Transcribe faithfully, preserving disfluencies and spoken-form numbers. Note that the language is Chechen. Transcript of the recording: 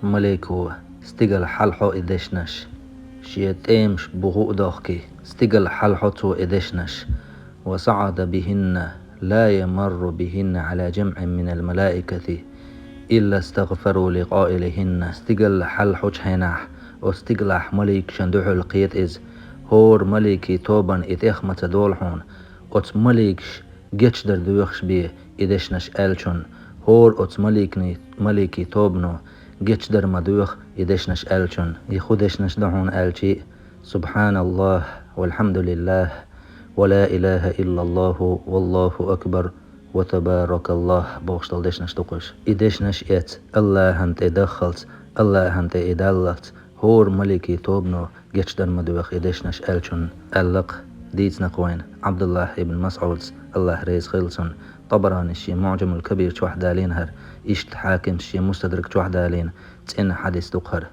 Малико стигала хьалхьо и дешнаш, шен тӀемаш буху а дохкий, стигала хьалхьо цо и дешнаш. وصعد بهن، لا يمر بهن على جمع من الملائكة إلا استغفروا لقائلهن. Стигала хьалхьочу хенахь, оцу стигалахь маликашна дуьхьал кхета иза. ХӀора маликийн тобанна и тӀех ма ца долу хьуна, оцу маликаш гечдар доьхуш бен и дешнаш аьллачунна, хӀора оцу маликний-, маликийн тобано гечдар ма доьху и дешнаш аьллачунна. И хӀун дешнаш ду хьуна аьлча: سبحان الله والحمد لله ولا إله إلا الله والله أكبر وتبارك الله бохуш долу дешнаш ду-кх уьш. И дешнаш эца, АллахӀан тӀе даххалц, АллахӀан тӀе и даллалц, хӀора маликийн тобано гечдар ма доьху и дешнаш аьллачунна, аьлла-кх дийцина-кх вайна Ӏабдуллахь ибн МасӀудс, АллахӀ реза хуьлда цунна. ТӀабаранис шен МуӀжамул-Кабир чохь далийна хӀара, иштта Хьакимс шен Мустадрак чохь далийна, цӀена хьадис ду-кх хӀара.